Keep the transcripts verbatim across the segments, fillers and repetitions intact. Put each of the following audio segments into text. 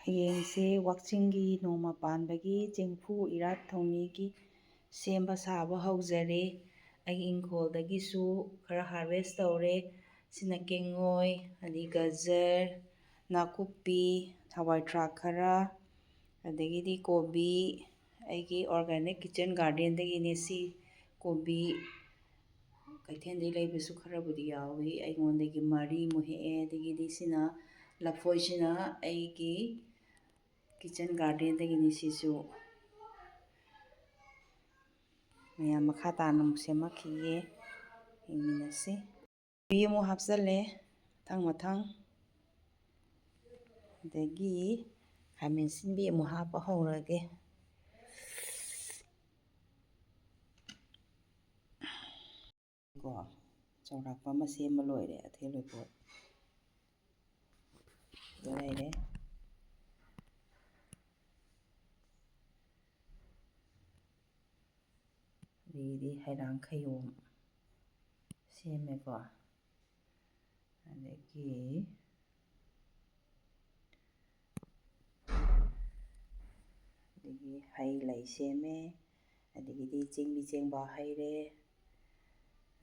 ꯍꯌꯦꯡꯁꯦ ꯋꯥꯛꯆꯤꯡꯒꯤ ꯅꯣꯡꯃ ꯄꯥꯟꯕꯒꯤ ꯆꯦꯡꯐꯨ ꯏꯔꯥꯠ ꯊꯧꯅꯤꯒꯤ ꯁꯦꯝꯕ ꯁꯥꯕ ꯍꯧꯖꯔꯦ꯫ ꯑꯩꯒꯤ ꯏꯪꯈꯣꯜꯗꯒꯤꯁꯨ ꯈꯔ harvest ꯇꯧꯔꯦ꯫ ꯁꯤꯅ ꯀꯦꯡꯉꯣꯏ, ꯑꯗꯩ ꯒꯖꯔ, ꯅꯥꯀꯨꯞꯄꯤ, ꯍꯋꯥꯏ ꯊ꯭ꯔꯥꯛ ꯈꯔ, ꯑꯗꯒꯤꯗꯤ ꯀꯣꯕꯤ, ꯑꯩꯒꯤ organic kitchen gardenꯗꯒꯤꯅꯦ꯫ ꯁꯤ ꯀꯣꯕꯤ ꯀꯩꯊꯦꯜꯗꯒꯤ ꯂꯩꯕꯁꯨ ꯈꯔꯕꯨꯗꯤ ꯌꯥꯎꯏ꯫ ꯑꯩꯉꯣꯟꯗꯒꯤ ꯃꯔꯤꯃꯨꯛ ꯍꯦꯛꯑꯦ꯫ ꯑꯗꯒꯤꯗꯤ ꯁꯤꯅ, ꯂꯐꯣꯏꯁꯤꯅ ꯑꯩꯒꯤ kitchen gardenꯗꯒꯤꯅꯤ꯫ ꯁꯤꯁꯨ ꯃꯌꯥꯝ ꯃꯈꯥ ꯇꯥꯅ ꯑꯃꯨꯛ ꯁꯦꯝꯃꯛꯈꯤꯒꯦ, ꯌꯦꯡꯃꯤꯟꯅꯁꯤ꯫ ꯀꯣꯕꯤ ꯑꯃꯨꯛ ꯍꯥꯞꯆꯜꯂꯦ, ꯃꯊꯪ ꯃꯊꯪ꯫ ꯑꯗꯒꯤ ꯈꯥꯃꯦꯟ ꯑꯁꯤꯟꯕꯤ ꯑꯃꯨꯛ ꯍꯥꯞꯄ ꯍꯧꯔꯒꯦ꯫ ꯀꯣ, ꯆꯥꯎꯔꯥꯛꯄ ꯑꯃ ꯁꯦꯝꯕ ꯂꯣꯏꯔꯦ, ꯑꯊꯦꯜ ꯂꯣꯏꯄꯣꯠ꯫ ꯁꯤꯗ ꯂꯩꯔꯦ꯫ ꯑꯗꯒꯤꯗꯤ ꯍꯩꯔꯥꯡ ꯈꯌꯣꯝ ꯁꯦꯝꯃꯦꯀꯣ꯫ ꯑꯗꯒꯤ, ꯑꯗꯒꯤ ꯍꯩ ꯂꯩ ꯁꯦꯝꯃꯦ꯫ ꯑꯗꯒꯤꯗꯤ ꯆꯦꯡꯕꯤ ꯆꯦꯡꯕ ꯍꯩꯔꯦ꯫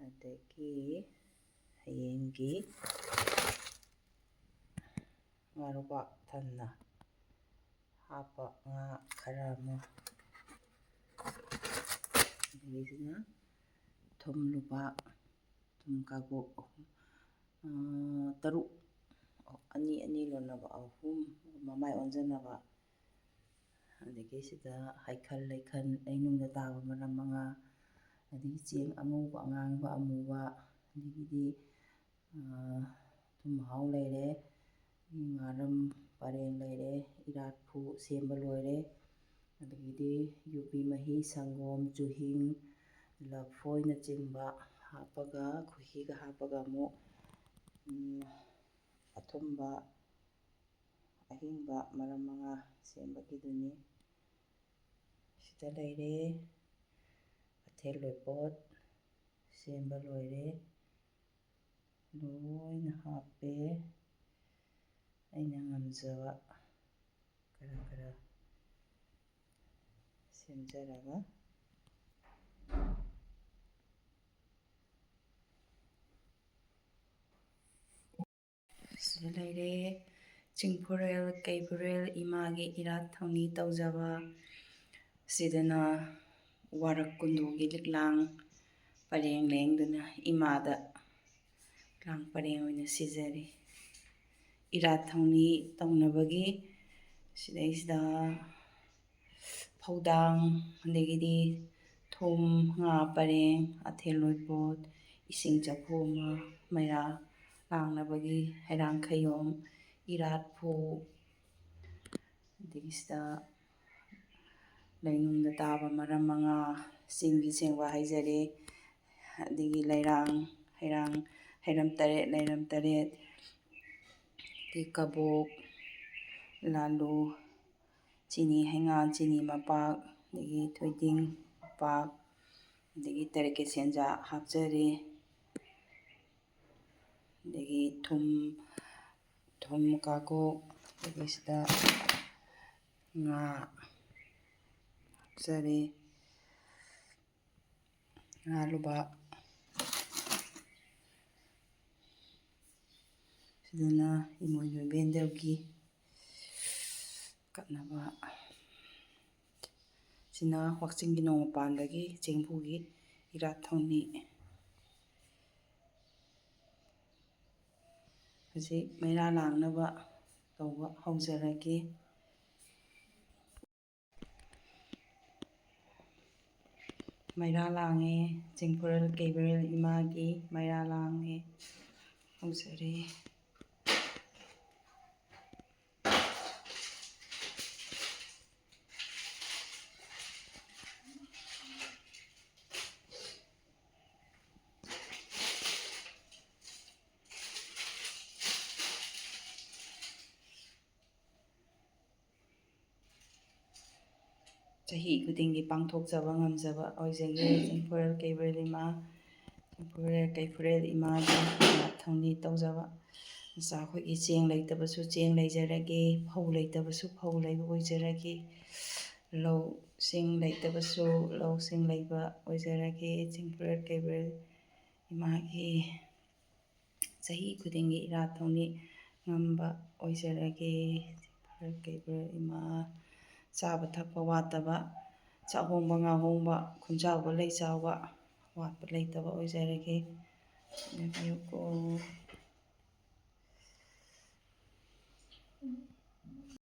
ꯑꯗꯒꯤ ꯍꯌꯦꯡꯒꯤ ꯉꯥꯔꯨꯕꯥꯛ ꯊꯟꯅ ꯍꯥꯞꯄ ꯉꯥ ꯈꯔ ꯑꯃ, ꯑꯗꯒꯤꯁꯤꯅ ꯊꯨꯝ ꯂꯨꯄꯥ, ꯊꯨꯝ ꯀꯥꯕꯣꯛ ꯑꯍꯨꯝ, ꯑ, ꯇꯔꯨꯛ, ꯑꯅꯤ ꯑꯅꯤ ꯂꯣꯟꯅꯕ ꯑꯍꯨꯝ, ꯃꯃꯥꯏ ꯑꯣꯟꯖꯟꯅꯕ, ꯑꯗꯒꯤ ꯁꯤꯗ ꯍꯩꯈꯜ ꯂꯩꯈꯜ ꯂꯩꯅꯨꯡꯗ ꯇꯥꯕ ꯃꯔꯝ ꯃꯉꯥ, ꯑꯗꯒꯤ ꯆꯦꯡ ꯑꯉꯧꯕ, ꯑꯉꯥꯡꯕ, ꯑꯃꯨꯕ, ꯑꯗꯒꯤꯗꯤ, ꯑ, ꯊꯨꯝ ꯃꯍꯥꯎ ꯂꯩꯔꯦ, ꯉꯥꯔꯝ ꯄꯔꯦꯡ ꯂꯩꯔꯦ, ꯏꯔꯥꯠꯐꯨ ꯁꯦꯝꯕ ꯂꯣꯏꯔꯦ꯫ ꯑꯗꯒꯤꯗꯤ ꯌꯨꯕꯤ ꯃꯍꯤ, ꯁꯪꯒꯣꯝ, ꯆꯨꯍꯤꯡ, ꯂꯐꯣꯏꯅꯆꯤꯡꯕ ꯍꯥꯞꯄꯒ, ꯈꯣꯏꯍꯤꯒ ꯍꯥꯞꯄꯒ ꯑꯃꯨꯛ, ꯎꯝ, ꯑꯊꯨꯝꯕ ꯑꯍꯤꯡꯕ ꯃꯔꯝ ꯃꯉꯥ ꯁꯦꯝꯕꯒꯤꯗꯨꯅꯤ꯫ ꯁꯤꯗ ꯂꯩꯔꯦ ꯑꯊꯦꯜ ꯂꯣꯏꯄꯣꯠ ꯁꯦꯝꯕ ꯂꯣꯏꯔꯦ꯫ ꯂꯣꯏꯅ ꯍꯥꯞꯄꯦ ꯑꯩꯅ ꯉꯝꯖꯕ꯫ ꯈꯔ ꯈꯔ ꯁꯦꯝꯖꯔꯒ ꯁꯤꯗ ꯂꯩꯔꯦ꯫ ꯆꯤꯡꯐꯨꯔꯦꯜ ꯀꯩꯐꯨꯔꯦꯜ ꯏꯃꯥꯒꯤ ꯏꯔꯥꯠ ꯊꯧꯅꯤ ꯇꯧꯖꯕ꯫ ꯁꯤꯗꯅ ꯋꯥꯔꯛ ꯀꯨꯟꯗꯣꯒꯤ ꯂꯤꯛꯂꯥꯡ ꯄꯔꯦꯡ ꯂꯦꯡꯗꯨꯅ ꯏꯃꯥꯗ ꯂꯤꯛꯂꯥꯡ ꯄꯔꯦꯡ ꯑꯣꯏꯅ ꯁꯤꯖꯔꯤ꯫ ꯏꯔꯥꯠ ꯊꯧꯅꯤ ꯇꯧꯅꯕꯒꯤ ꯁꯤꯗꯩꯁꯤꯗ ꯐꯧꯗꯥꯡ, ꯑꯗꯒꯤꯗꯤ ꯊꯨꯝ, ꯉꯥ ꯄꯔꯦꯡ, ꯑꯊꯦꯜ ꯂꯣꯏꯄꯣꯠ, ꯏꯁꯤꯡ ꯆꯐꯨ ꯑꯃ, ꯃꯩꯔꯥ ꯂꯥꯡꯅꯕꯒꯤ ꯍꯩꯔꯥꯡ ꯈꯌꯣꯝ, ꯏꯔꯥꯠ ꯐꯨ, ꯑꯗꯒꯤ ꯁꯤꯗ ꯂꯩꯅꯨꯡꯗ ꯇꯥꯕ ꯃꯔꯝ ꯃꯉꯥ, ꯆꯤꯡꯒꯤ ꯆꯦꯡꯕ ꯍꯥꯏꯖꯔꯦ, ꯑꯗꯒꯤ ꯂꯩꯔꯥꯡ, ꯍꯩꯔꯥꯡ, ꯍꯩꯔꯝ ꯇꯔꯦꯠ, ꯂꯩꯔꯝ ꯇꯔꯦꯠ, ꯑꯗꯒꯤ ꯀꯕꯣꯛ, ꯂꯥꯂꯨ, ꯆꯤꯅꯤ ꯍꯩꯉꯥꯟ, ꯆꯤꯅꯤ ꯃꯄꯥꯛ, ꯑꯗꯒꯤ ꯊꯣꯏꯗꯤꯡ ꯃꯄꯥꯛ, ꯑꯗꯒꯤ ꯇꯔꯦꯠꯀꯤ ꯁꯦꯟꯖꯥ ꯍꯥꯞꯆꯔꯦ꯫ ꯑꯗꯒꯤ ꯊꯨꯝ, ꯊꯨꯝ ꯀꯥꯀꯣꯛ, ꯑꯗꯒꯤ ꯁꯤꯗ ꯉꯥ ꯍꯥꯞꯆꯔꯦ꯫ ꯉꯥ ꯂꯨꯕꯥꯛ꯫ ꯁꯤꯗꯅ ꯏꯃꯣꯏꯅꯨ ꯏꯕꯦꯟꯗꯧꯒꯤ ꯀꯠꯅꯕ꯫ ꯁꯤꯅ ꯋꯥꯛꯆꯤꯡꯒꯤ ꯅꯣꯡꯃ ꯄꯥꯟꯕꯒꯤ ꯆꯦꯡꯐꯨꯒꯤ ꯏꯔꯥꯠ ꯊꯧꯅꯤ꯫ ꯍꯧꯖꯤꯛ ꯃꯩꯔꯥ ꯂꯥꯡꯅꯕ ꯇꯧꯕ ꯍꯧꯖꯔꯒꯦ꯫ ꯃꯩꯔꯥ ꯂꯥꯡꯉꯦ꯫ ꯆꯤꯡꯐꯨꯔꯦꯜ ꯀꯩꯕꯨꯔꯦꯜ ꯏꯃꯥꯒꯤ ꯃꯩꯔꯥ ꯂꯥꯡꯉꯦ꯫ ꯍꯧꯖꯔꯦ꯫ ꯆꯍꯤ ꯈꯨꯗꯤꯡꯒꯤ ꯄꯥꯡꯊꯣꯛꯆꯕ ꯉꯝꯖꯕ ꯑꯣꯏꯖꯒꯦ꯫ ꯆꯤꯡꯐꯨꯔꯦꯜ ꯀꯩꯕꯨꯔꯦꯜ ꯏꯃꯥ, ꯆꯤꯡꯐꯨꯔꯦꯜ ꯀꯩꯐꯨꯔꯦꯜ ꯏꯃꯥꯒꯤ ꯊꯧꯅꯤ ꯇꯧꯖꯕ꯫ ꯃꯆꯥ ꯑꯩꯈꯣꯏꯒꯤ ꯆꯦꯡ ꯂꯩꯇꯕꯁꯨ ꯆꯦꯡ ꯂꯩꯖꯔꯒꯦ, ꯐꯧ ꯂꯩꯇꯕꯁꯨ ꯐꯧ ꯂꯩꯕ ꯑꯣꯏꯖꯔꯒꯦ, ꯂꯧꯁꯤꯡ ꯂꯩꯇꯕꯁꯨ ꯂꯧꯁꯤꯡ ꯂꯩꯕ ꯑꯣꯏꯖꯔꯒꯦ꯫ ꯆꯤꯡꯐꯨꯔꯦꯜ ꯀꯩꯕ꯭ꯔꯦꯜ ꯏꯃꯥꯒꯤ ꯆꯍꯤ ꯈꯨꯗꯤꯡꯒꯤ ꯏꯔꯥꯠ ꯊꯧꯅꯤ ꯉꯝꯕ ꯑꯣꯏꯖꯔꯒꯦ꯫ ꯆꯤꯡꯐꯨꯔꯦꯜ ꯀꯩꯕ꯭ꯔꯦꯜ ꯏꯃꯥ, ꯆꯥꯕ ꯊꯛꯄ ꯋꯥꯠꯇꯕ, ꯆꯥꯛꯍꯣꯡꯕ ꯉꯥꯍꯣꯡꯕ, ꯈꯨꯟꯖꯥꯎꯕ ꯂꯩꯆꯥꯎꯕ, ꯑꯋꯥꯠꯄ ꯂꯩꯇꯕ ꯑꯣꯏꯖꯔꯒꯦ꯫ ꯁꯦꯟꯅꯕꯤꯌꯨꯀꯣ꯫